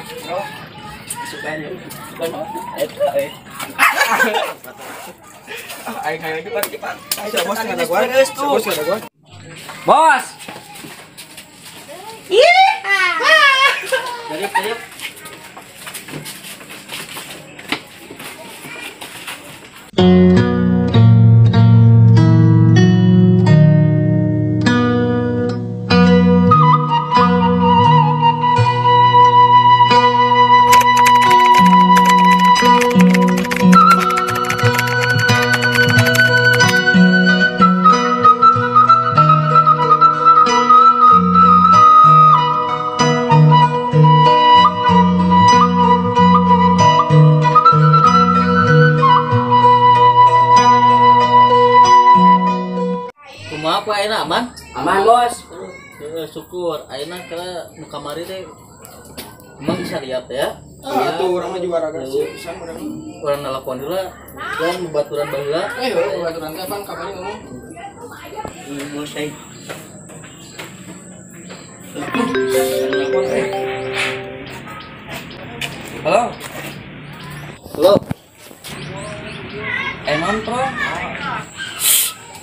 Bro. Sukanya. Suka eta eh. Aing hayang cepat cepat. Bos enggak ada gua. Bos enggak ada gua. Bos. Ih. Jadi jadi ayeuna aman? Aman, Bos. Syukur. Ayeuna ke nu kamari teh emang bisa lihat ya. Iya, tuh urang mah juga raga pisan urang. Urang nelpon heula, dan babaturan baheula. Eh, babaturan teh apaan kamari ngomong? Bos ai. Halo. Halo. Emang, Bro?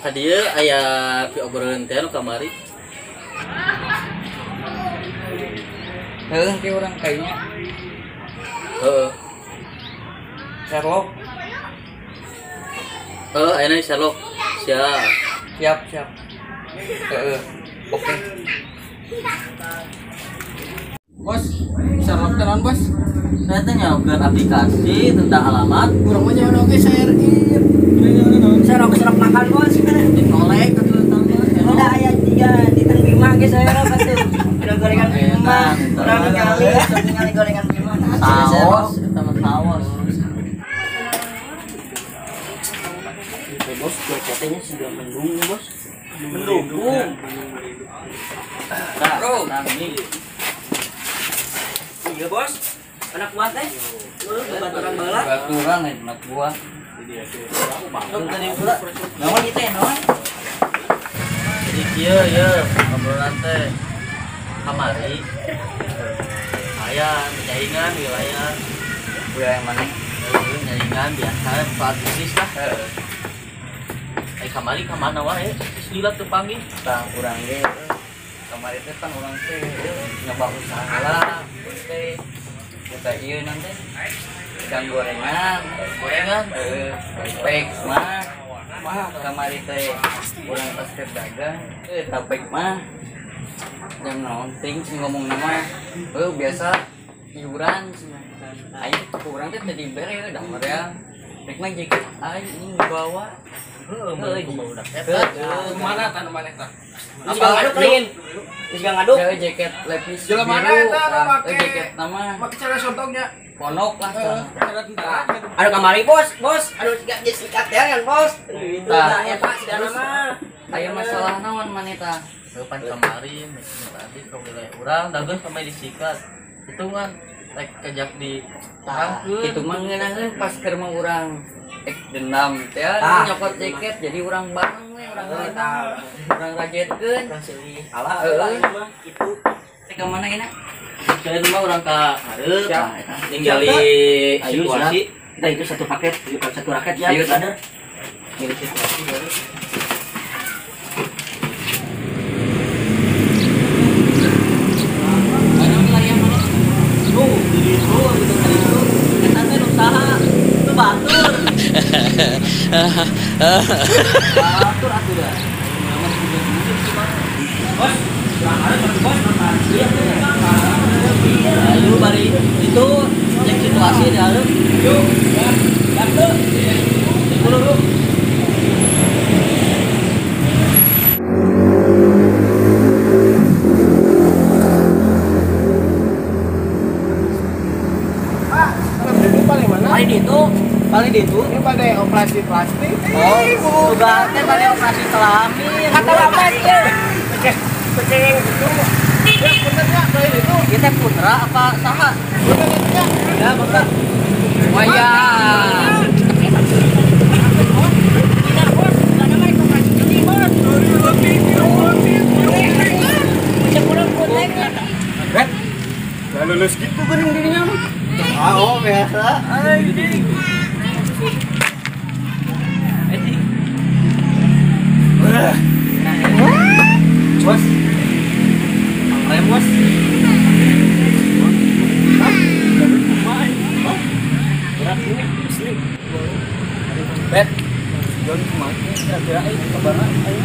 Tadi aya pi obrolan teh nu kamari. Heuh, ki urang kayaknya. Heeh. Sherlock. Heeh, ayeuna Sherlock. Siap. Siap, siap. Heeh. Oke. Bos, Sherlock teh naon, Bos? Saya teh nyaokeun aplikasi tentang alamat. Urang mah nyaho oge share ieu. Serok-serok makan bos. Ditolek atuh tambah. Udah aya tiga di teng Bima ge saya atuh. Udah gorengan Bima. Urang ningali, ningali gorengan Bima. Saos, eta mah saos. Bos, cuacanya sudah mendung, Bos. Mendung. Bro, iya, Bos. Anak buah teh. Baturan baheula. Baturan anak buah. Tadi pula. Naon ieu teh, naon? Jadi kieu ye, obrolan teh kamari. Aya nyaingan wilayah. Wilayah mana? Heeh, nyaingan biasa soal bisnis lah. Heeh. Kamari ka mana wae? Geus lila teu panggih. Tah urang ge kamari teh pan urang teh nyoba usaha lah, teh. Kita ieu nanti ikan gorengan, gorengan, pek mah, mah kamari teh urang pas keur dagang, tapek mah jam naon ting sing ngomong mah, biasa iuran cenah. Aing teh urang teh teu dibere damar ya. Rek mah jaket aing ini dibawa. Heuh, budak eta. Kumaha tanaman eta? Geus ngaduk lain. Geus ngaduk. Heuh, jaket lepis. Jelema mana eta nu make jaket nama? Make cara sontongnya. Ponok lah. Cara tentara. Aduh kamari bos, bos. Aduh siga geus sikat ya kan bos. Tah eta sigana mah. Aya masalah naon maneh tah? Heuh pan kamari tadi ka wilayah urang dageus sampai disikat. Hitungan rek kejak di tangkeun. Kitu mah ngeunaheun pas keur mah urang dendam teh nyokot jaket jadi urang bareng we urang urang rajetkeun. Alah heuh mah kitu. Teh ka mana enak? Kalian mah urang ka hareup ningali situasi. Kita itu satu paket, satu raket ya. Ayo brother. Ningali situasi baru. Ayo wilayah mana? Tuh, di ditu gitu ka ditu. Eta teh nu saha? Itu batur. Batur atuh dah. Bos, urang hareup bos, Ayo bari itu cek situasi di hareup. Yuk, ya. Tuh. Dulu. Pak, itu paling mana? Paling itu. Paling itu. Ini pada operasi plastik. Oh, tugas teh pada operasi kelamin. Kata lama ieu. Cek gitu. Ya, puntennya paling itu. Kita putra apa saha? Punten itu ya. Ya, Bapak. Waya. Tidak, Bos. Enggak ada mah operasi ini, Bos. Cek urang punten. Red. Lulus gitu geuning dirinya mah. Ah, oh biasa. Anjing. Anjing. Bos. Rem, bos. Bet. Jon kumaha kira-kira euy kabarna ayo.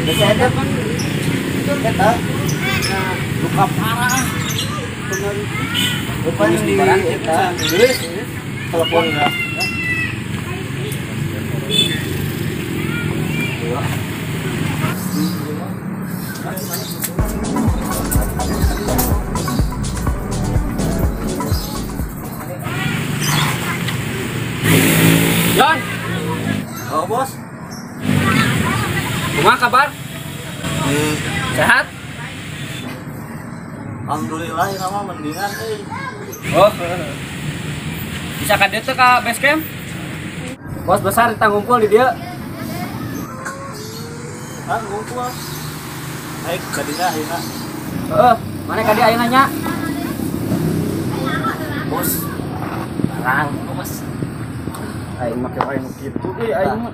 Biasa ada kan. Eta. Nah, luka parah. Bukan di eta. Geus. Telepon lah. Jon. Oh, bos. Kumaha kabar? Sehat? Alhamdulillah ini mah mendingan euy. Oh. Bisa ka dieu teh ka base camp? Bos besar kita ngumpul di dieu. Ah, ngumpul. Baik, ka dieu ayeuna. Heeh, mana ka dieu ayeuna nya? Bos. Barang, bos. Aing make wae nu kitu euy aing mah.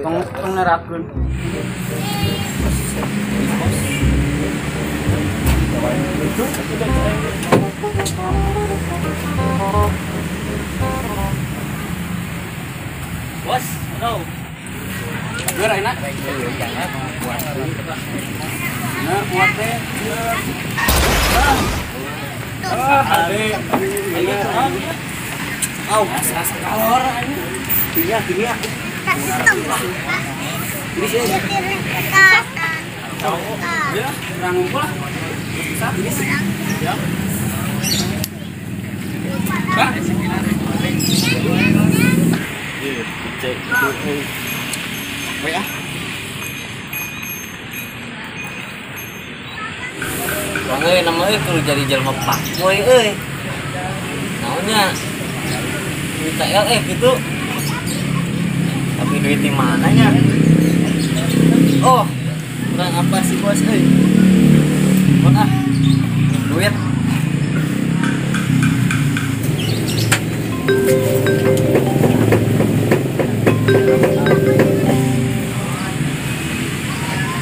Tong tong nerakeun. Bos, no. Gue enak. Nah, kuat teh. Ah, ade. Au, rasa kalor ini. Dunia, dunia. Ini sih. Ya, kurang ngumpul lah. Bisa. Ini sih. Ya. Pak. Cek itu WA. Bang euy nama euy kudu jadi jelema fuckboy euy. Naonnya? Duit KLF gitu. Tapi duit di mananya? Oh, kurang apa sih bos euy? Bon ah. Duit.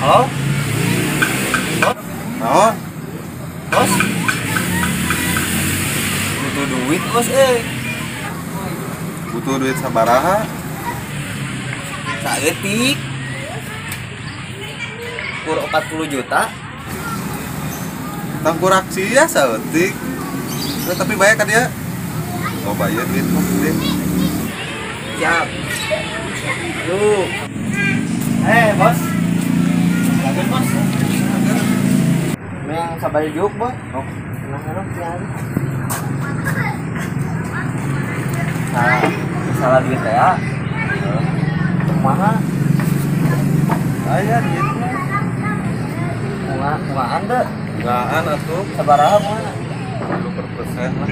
Halo? Bos? Naon? Bos? Butuh duit bos euy. Butuh duit sabaraha? Saeutik. Kur 40 juta. Tangkurak sia saeutik. Tapi bayar ka dia? Oh bayar duit mah gede. Siap. Lu. Bos. Lagi bos. Meng sabar juk, bos. Oh, tenang dong, kiai. Salah, salah duit teh ya. Kumaha? Aya duit mah. Bunga, bungaan teu? Bungaan atuh. Sabaraha bunga? 10% lah.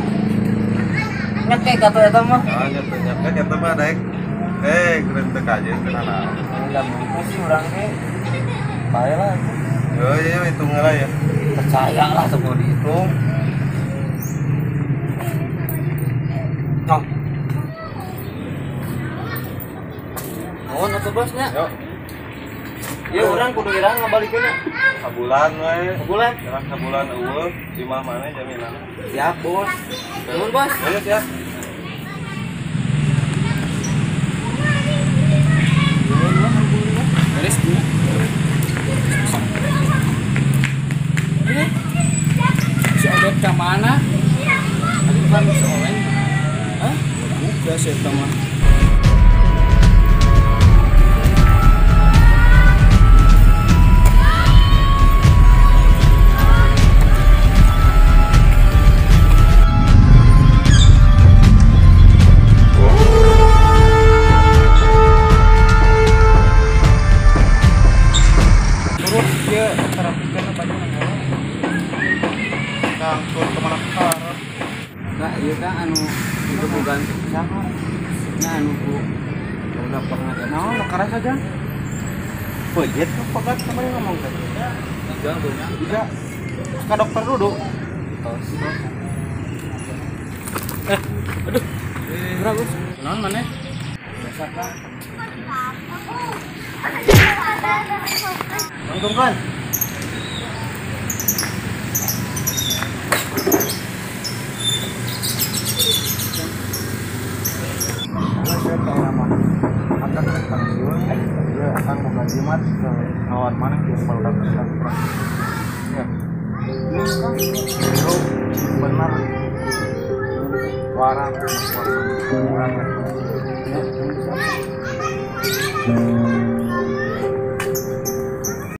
Nyekek atuh eta mah. Ah, nyekek eta mah daek. Keren teu kajeun teu nanaon. Enggak mampu sih urang ge. Bae lah. Yo, yo hitung lah ya. Percaya lah semua dihitung. Noh. Naon atuh bosnya? Yo. Ieu urang kudu iraha ngabalikeunna. Sabulan we. Sabulan? Urang sabulan eueuh, imah maneh jaminanna. Siap, Bos. Nuhun, Bos. Ayo siap. Beres dulu. Ini si Obet ke mana? Tadi bukan si Olen. Hah? Bukan si Eta mah. Nah, iya kan anu itu bukan sama. Nah, anu ku udah pernah Naon nu karas aja. Pejet tuh pegat kemarin ngomong tadi. Tiga punya. Tiga. Ka dokter dulu. Tos. Aduh. Gerak, Gus. Naon maneh? Biasa kan. Assalamualaikum kan. Saya tahu nama akan pensiun, dia akan boga jimat ke kawan mana yang baru dapat ya. Ini kan itu benar warang kurang.